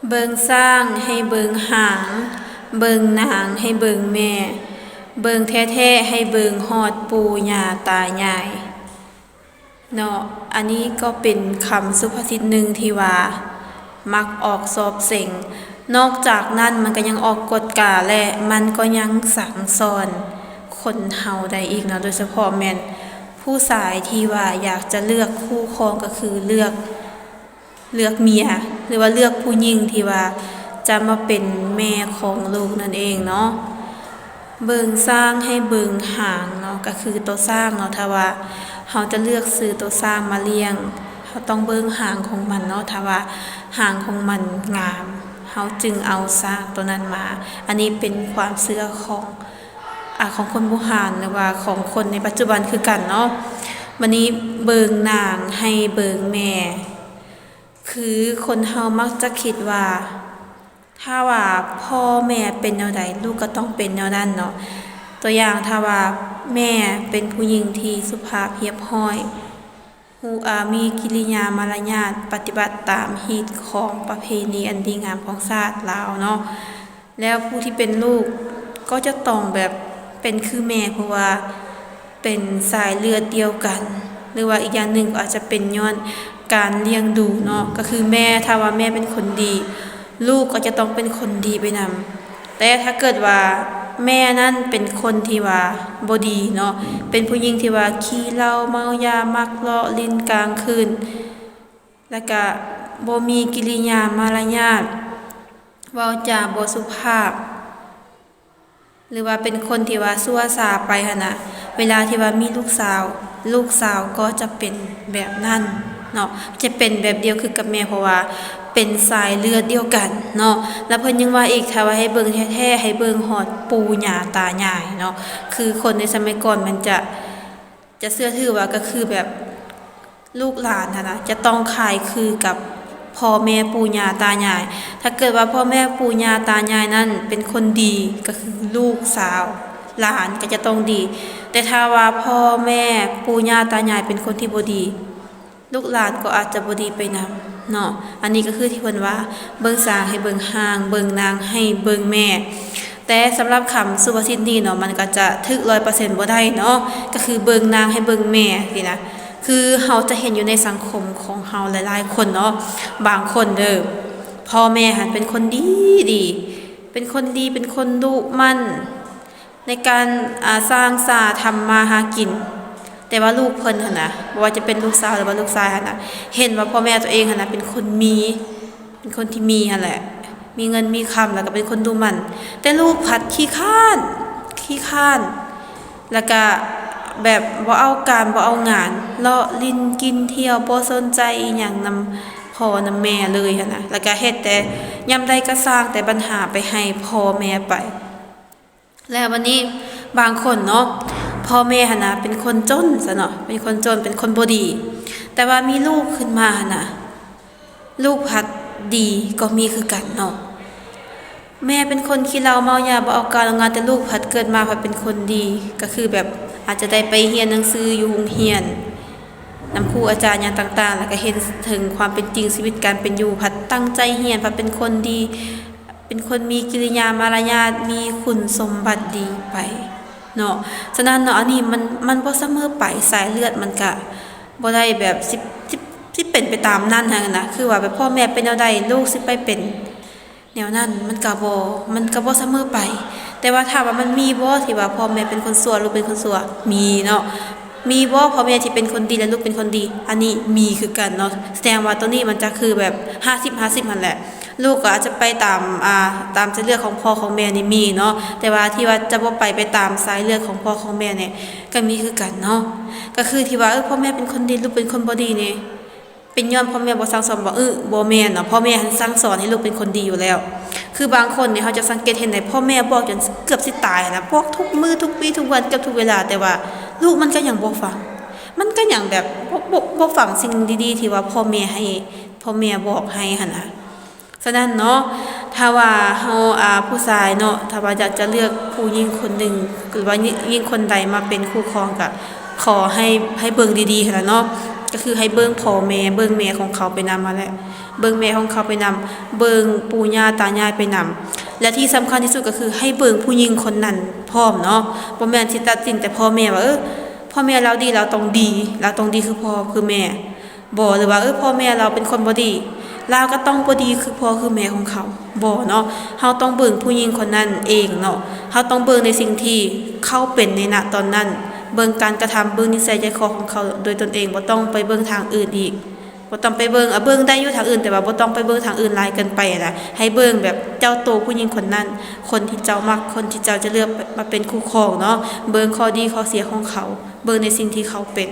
ເບິ່ງຊ້າງໃຫ້ເບິ່ງຫາງ, ເບິ່ງນາງໃຫ້ເບິ່ງແມ່, ເບິ່ງແທ້ໆໃຫ້ເບິ່ງຮອດປູ່ຍ່າຕາຍາຍ. ເນາະ ອັນນີ້ກໍເປັນຄຳສຸພາສິດໜຶ່ງທີ່ວ່າມັກອອກສອບເສັງ. ນອກຈາກນັ້ນມັນກໍຍັງອອກກວດກາ ແລະ ມັນກໍຍັງສັ່ງສອນຄົນເຮົາໄດ້ອີກເນາະ, ໂດຍສະເພາະແມ່ນຜູ້ຊາຍທີ່ວ່າຢາກຈະເລືອກຄູ່ຄອງ ກໍຄືເລືອກ ເລືອກເມຍ ຫຼືວ່າເລືອກຜູ້ຍິງທີ່ວ່າຈະມາເປັນແມ່ຂອງລູກນັ້ນເອງເນາະ. ເບິ່ງຊ້າງໃຫ້ເບິ່ງຫາງເນາະ ກໍຄືໂຕຊ້າງເນາະ. ຖ້າວ່າເຮົາຈະເລືອກຊື້ໂຕຊ້າງມາລ້ຽງ ເຮົາຕ້ອງເບິ່ງຫາງຂອງມັນເນາະ. ຖ້າວ່າຫາງຂອງມັນງາມ ເຮົາຈຶ່ງເອົາຊ້າງໂຕນັ້ນມາ. ອັນນີ້ເປັນຄວາມເຊື່ອຂອງ ອາ ຂອງຄົນບູຮານ ຫຼືວ່າຂອງຄົນໃນປັດຈຸບັນຄືກັນເນາະ. ບັດນີ້ເບິ່ງນາງໃຫ້ເບິ່ງແມ່ ຄືຄົນເຮົາມັກຈະຄິດວ່າ ຖ້າວ່າພໍ່ແມ່ເປັນແນວໃດ ລູກກໍຕ້ອງເປັນແນວນັ້ນເນາະ. ຕົວຢ່າງ ຖ້າວ່າແມ່ເປັນຜູ້ຍິງທີ່ສຸພາບຮຽບຮ້ອຍ, ຮູ້ ອາ ມີກິລິຍາມາລະຍາດ, ປະຕິບັດຕາມຮີດຄອງປະເພນີອັນດີງາມຂອງຊາດລາວເນາະ. ແລ້ວຜູ້ທີ່ເປັນລູກກໍຈະຕ້ອງແບບເປັນຄືແມ່ ເພາະວ່າເປັນສາຍເລືອດດຽວກັນ ຫຼືວ່າອີກຢ່າງໜຶ່ງກໍອາດຈະເປັນຍ້ອນການລ້ຽງດູເນາະ. ກໍຄືແມ່ ຖ້າວ່າແມ່ເປັນຄົນດີ ລູກກໍຈະຕ້ອງເປັນຄົນດີໄປນຳ. ແຕ່ຖ້າເກີດວ່າແມ່ນັ້ນເປັນຄົນທີ່ວ່າບໍ່ດີເນາະ, ເປັນຜູ້ຍິງທີ່ວ່າຂີ້ເຫຼົ້າເມົາຢາ ມັກເລາະຫຼິ້ນກາງຄືນ ແລ້ວກະບໍ່ມີກິລິຍາມາລະຍາດ, ເວົ້າຈາບໍ່ສຸພາບ ຫຼືວ່າເປັນຄົນທີ່ວ່າຊົ່ວຊາໄປຫັ້ນນະ, ເວລາທີ່ວ່າມີລູກສາວ ລູກສາວກໍຈະເປັນແບບນັ້ນເນາະ, ຈະເປັນແບບດຽວຄືກັບແມ່ ເພາະວ່າເປັນສາຍເລືອດດຽວກັນເນາະ. ແລ້ວເພິ່ນຍັງວ່າອີກ ຖ້າວ່າໃຫ້ເບິ່ງແທ້ໆ ໃຫ້ເບິ່ງຮອດປູ່ຍ່າຕາຍາຍເນາະ. ຄືຄົນໃນສະໄໝກ່ອນມັນຈະ ຈະເຊື່ອຖືວ່າກໍຄືແບບລູກຫຼານຫັ້ນນະ ຈະຕ້ອງຄ້າຍຄືກັບພໍ່ແມ່ປູ່ຍ່າຕາຍາຍ. ຖ້າເກີດວ່າພໍ່ແມ່ປູ່ຍ່າຕາຍາຍນັ້ນເປັນຄົນດີ ກໍຄືລູກສາວ ຫຼານກໍຈະຕ້ອງດີ. ແຕ່ຖ້າວ່າພໍ່ແມ່ປູ່ຍ່າຕາຍາຍເປັນຄົນທີ່ບໍ່ດີ ລູກຫຼານກໍອາດຈະບໍ່ດີໄປນຳເນາະ. ອັນນີ້ກໍຄືທີ່ເພິ່ນວ່າ ເບິ່ງຊ້າງໃຫ້ເບິ່ງຫາງ, ເບິ່ງນາງໃຫ້ເບິ່ງແມ່. ແຕ່ສຳລັບຄຳສຸພາສິດນີ້ເນາະ ມັນກໍຈະຖືກຮ້ອຍເປີເຊັນບໍ່ໄດ້ເນາະ, ກໍຄືເບິ່ງນາງໃຫ້ເບິ່ງແມ່ຊີ້ນະ. ຄືເຮົາຈະເຫັນຢູ່ໃນສັງຄົມຂອງເຮົາຫຼາຍໆຄົນເນາະ, ບາງຄົນເດີ ພໍ່ແມ່ຫັ້ນເປັນຄົນດີໆ ເປັນຄົນດີ ເປັນຄົນດຸໝັ່ນ ໃນການ ອາ ສ້າງສາທຳມາຫາກິນ, ແຕ່ວ່າລູກເພິ່ນຫັ້ນນະ ບໍ່ວ່າຈະເປັນລູກສາວ ຫຼືວ່າລູກຊາຍຫັ້ນນະ ເຫັນວ່າພໍ່ແມ່ຕົວເອງຫັ້ນນະເປັນຄົນມີ ເປັນຄົນທີ່ມີຫັ້ນແຫຼະ ມີເງິນມີຄຳ ແລ້ວກໍເປັນຄົນດຸໝັ່ນ, ແຕ່ລູກພັດຂີ້ຄ້ານ ຂີ້ຄ້ານ ແລ້ວກະແບບບໍ່ເອົາການບໍ່ເອົາງານ ເລາະຫຼິ້ນກິນທ່ຽວ ບໍ່ສົນໃຈອີ່ຫຍັງນຳພໍ່ນຳແມ່ເລີຍຫັ້ນນະ, ແລ້ວກະເຮັດແຕ່ ຍາມໃດກໍສ້າງແຕ່ບັນຫາໄປໃຫ້ພໍ່ແມ່ໄປ. ແລ້ວບັດນີ້ບາງຄົນເນາະ ພໍ່ແມ່ຫັ້ນນະເປັນຄົນຈົນຊະເນາະ ເປັນຄົນຈົນ ເປັນຄົນບໍ່ດີ, ແຕ່ວ່າມີລູກຂຶ້ນມາຫັ້ນນະ ລູກພັດດີກໍມີຄືກັນເນາະ. ແມ່ເປັນຄົນຂີ້ເຫຼົ້າເມົາຢາ ບໍ່ເອົາການເອົາງານ, ແຕ່ລູກພັດເກີດມາພັດເປັນຄົນດີ ກໍຄືແບບອາດຈະໄດ້ໄປຮຽນໜັງສືຢູ່ໂຮງຮຽນ ນຳຄູອາຈານຫຍັງຕ່າງໆ ແລ້ວກໍເຫັນເຖິງຄວາມເປັນຈິງຊີວິດການເປັນຢູ່ ພັດຕັ້ງໃຈຮຽນ ພັດເປັນຄົນດີ ເປັນຄົນມີກິລິຍາມາລະຍາດ ມີຄຸນສົມບັດດີໄປເນາະ. ສະນັ້ນເນາະ ອັນນີ້ມັນ ມັນບໍ່ສະເໝີໄປ, ສາຍເລືອດມັນກະບໍ່ໄດ້ແບບຊິ ຊິ ຊິເປັນໄປຕາມນັ້ນຫັ້ນນະ, ຄືວ່າແບບພໍ່ແມ່ເປັນແນວໃດ ລູກຊິໄປເປັນແນວນັ້ນ ມັນກະບໍ່ ມັນກະບໍ່ສະເໝີໄປ. ແຕ່ວ່າຖາມວ່າມັນມີບໍ່ທີ່ວ່າພໍ່ແມ່ເປັນຄົນຊົ່ວ ລູກເປັນຄົນຊົ່ວ? ມີເນາະ. ມີບໍ່ພໍ່ແມ່ທີ່ເປັນຄົນດີ ແລະ ລູກເປັນຄົນດີ? ອັນນີ້ມີຄືກັນເນາະ. ສະແດງວ່າໂຕນີ້ມັນຈະຄືແບບຫ້າສິບຫ້າສິບຫັ້ນແຫຼະ. ລູກກໍອາດຈະໄປຕາມ ອ່າ ຕາມໃຈເລືອກຂອງພໍ່ຂອງແມ່ນີ້ມີເນາະ, ແຕ່ວ່າທີ່ວ່າຈະບໍ່ໄປ ໄປຕາມສາຍເລືອດຂອງພໍ່ຂອງແມ່ນີ້ກໍມີຄືກັນເນາະ. ກໍຄືທີ່ວ່າ ເອີ ພໍ່ແມ່ເປັນຄົນດີ ລູກເປັນຄົນບໍ່ດີນີ້ ເປັນຍ້ອນພໍ່ແມ່ບໍ່ສັ່ງສອນບໍ່? ອື ບໍ່ແມ່ນເນາະ, ພໍ່ແມ່ຫັ້ນສັ່ງສອນໃຫ້ລູກເປັນຄົນດີຢູ່ແລ້ວ. ຄືບາງຄົນນີ້ເຮົາຈະສັງເກດເຫັນໄດ້ ພໍ່ແມ່ບອກຈົນເກືອບຊິຕາຍນະ, ບອກທຸກມື້ທຸກປີທຸກວັນ ເກືອບທຸກເວລາ, ແຕ່ວ່າລູກມັນກໍຍັງບໍ່ຟັງ, ມັນກໍຍັງແບບບໍ່ ບໍ່ ບໍ່ຟັງສິ່ງດີໆທີ່ວ່າພໍ່ແມ່ໃຫ້ ພໍ່ແມ່ບອກໃຫ້ຫັ້ນນະ. ສະນັ້ນເນາະ ຖ້າວ່າເຮົາ ອ່າ ຜູ້ຊາຍເນາະ ຖ້າວ່າຢາກຈະເລືອກຜູ້ຍິງຄົນໜຶ່ງ ຫຼືວ່າຍິງຄົນໃດມາເປັນຄູ່ຄອງ ກະ ຂໍໃຫ້ ໃຫ້ເບິ່ງດີໆຫັ້ນລະເນາະ ກໍຄືໃຫ້ເບິ່ງພໍ່ແມ່ ເບິ່ງແມ່ຂອງເຂົາໄປນຳຫັ້ນແຫຼະ ເບິ່ງແມ່ຂອງເຂົາໄປນຳ ເບິ່ງປູ່ຍ່າຕາຍາຍໄປນຳ ແລະທີ່ສຳຄັນທີ່ສຸດກໍຄືໃຫ້ເບິ່ງຜູ້ຍິງຄົນນັ້ນພ້ອມເນາະ ບໍ່ແມ່ນຊິຕັດສິນແຕ່ພໍ່ແມ່ວ່າ ເອີ ພໍ່ແມ່ລາວດີ ລາວຕ້ອງດີ ລາວຕ້ອງດີຄືພໍ່ຄືແມ່ ບໍ່ ຫຼືວ່າ ເອີ ພໍ່ແມ່ລາວເປັນຄົນບໍ່ດີ ລາວກໍຕ້ອງບໍ່ດີຄືພໍ່ຄືແມ່ຂອງເຂົາ ບໍ່ເນາະ ເຮົາຕ້ອງເບິ່ງຜູ້ຍິງຄົນນັ້ນເອງເນາະ ເຮົາຕ້ອງເບິ່ງໃນສິ່ງທີ່ເຂົາເປັນໃນນະຕອນນັ້ນ ເບິ່ງການກະທຳ ເບິ່ງນິໄສໃຈຄໍຂອງເຂົາໂດຍຕົນເອງ ບໍ່ຕ້ອງໄປເບິ່ງທາງອື່ນອີກ ບໍ່ຕ້ອງໄປເບິ່ງ ເອີ ເບິ່ງໄດ້ຢູ່ທາງອື່ນ ແຕ່ວ່າບໍ່ຕ້ອງໄປເບິ່ງທາງອື່ນຫຼາຍເກີນໄປນະ ໃຫ້ເບິ່ງແບບເຈົ້າໂຕຜູ້ຍິງຄົນນັ້ນ ຄົນທີ່ເຈົ້າມັກ ຄົນທີ່ເຈົ້າຈະເລືອກມາເປັນຄູ່ຄອງເນາະ ເບິ່ງຂໍ້ດີຂໍ້ເສຍຂອງເຂົາ ເບິ່ງໃນສິ່ງທີ່ເຂົາເປັນ